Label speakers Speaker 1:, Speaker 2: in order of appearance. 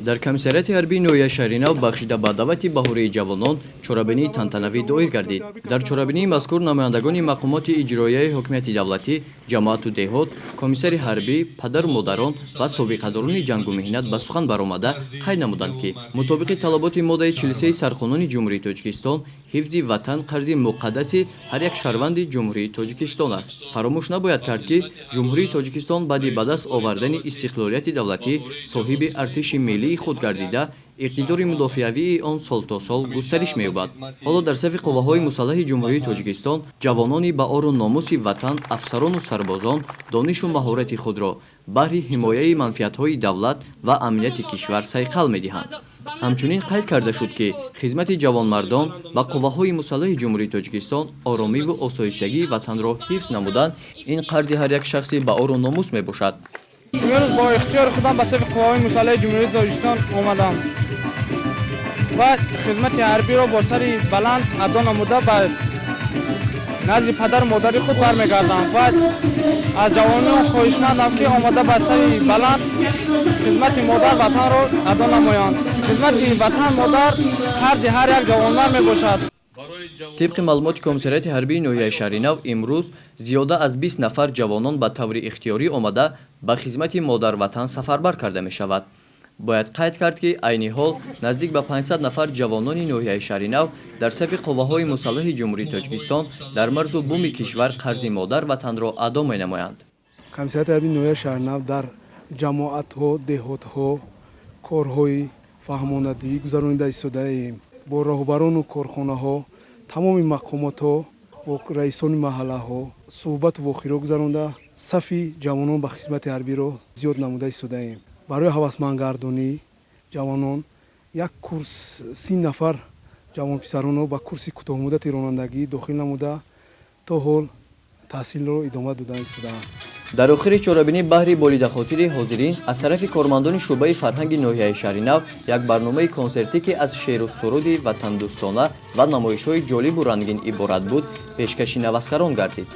Speaker 1: Дар комиссариати ҳарбии ноҳияи Шаҳринав бахшида ба даъвати баҳории ҷавонон чорабинии тантанавӣ доир гардид. Дар чорабинии мазкур намояндагони мақомоти иҷроияи ҳокимияти давлатӣ, ҷамоату деҳот, комиссари ҳарбӣ, падару модарон ва собиқадорони ҷангу меҳнат ба сухан баромада қайд намуданд, ки мутобиқи талаботи моддаи 43 Сарқонуни Ҷумҳурии Тоҷикистон ҳифзи ватан қарзи муқаддаси ҳар як шаҳрванди Ҷумҳурии Тоҷикистон аст. Фаромӯш набояд кард, ки Ҷумҳурии Тоҷикистон баъди ба даст овардани истиқлолияти давлатӣ соҳиби артиши миллии худ гардида, иқтидори мудофиавии он сол то сол густариш меёбад. Ҳоло дар сафи қувваҳои мусаллаҳи Ҷумҳурии Тоҷикистон ҷавонони ба ору номуси ватан, афсарону сарбозон донишу маҳорати худро баҳри ҳимояи манфиатҳои давлат ва амнияти кишвар сайқал медиҳанд. Ҳамчунин қайд карда шуд, ки хизмати ҷавонмардон ба қувваҳои мусаллаҳи Ҷумҳурии Тоҷикистон оромиву осоиштагии ватанро ҳифз намудан ин қарзи ҳар як шахси ба ору номус мебошад.
Speaker 2: Имрӯз бо ихтиёри худам ба сафи қувваҳои мусаллаҳи Ҷумҳурии Тоҷикистон омадам ва хизмати ҳарбиро бо сари баланд адо намуда ба назди падару модари худ бармегардам ва аз ҷавонон хоҳишмандам, ки омада ба сари баланд хизмати модар ватанро адо намоянд. Хизмати ватан модар қарзи ҳар як ҷавонмард мебошад.
Speaker 1: Тибқи маълумоти комиссариати ҳарбии ноҳияи Шаҳринав, имрӯз зиёда аз 20 нафар ҷавонон ба таври ихтиёрӣ омада ба хизмати модарватан сафарбар карда мешавад. Бояд қайд кард, ки айни ҳол наздик ба 500 нафар ҷавонони ноҳияи Шаҳринав дар сафи қувваҳои мусаллаҳи Ҷумҳурии Тоҷикистон дар марзу буми кишвар қарзи модар ватанро адо менамоянд.
Speaker 3: Комиссариати ҳарбии ноҳияи Шаҳринав дар ҷамоатҳо, деҳотҳо корҳои фаҳмонадиҳӣ гузаронида истодаем. Бо роҳбарону корхонаҳо, тамоми мақомотҳо, бо раисони маҳаллаҳо суҳбату вохӯриҳо гузаронда, сафи ҷавонон ба хизмати ҳарбиро зиёд намуда истодаем. Барои ҳавасмандгардонӣ ҷавонон як курс 30 нафар ҷавонписаронро ба курси кӯтоҳмуддати ронандагӣ дохил намуда, то ҳол таҳсилро идома дода истодаанд.
Speaker 1: Дар охири чорабинӣ баҳри болидахотири ҳозирин аз тарафи кормандони шӯъбаи фарҳанги ноҳияи Шаҳринав як барномаи консертӣ, ки аз шеъру суруди ватандӯстона ва намоишҳои ҷолибу рангин иборат буд, пешкаши наваскарон гардид.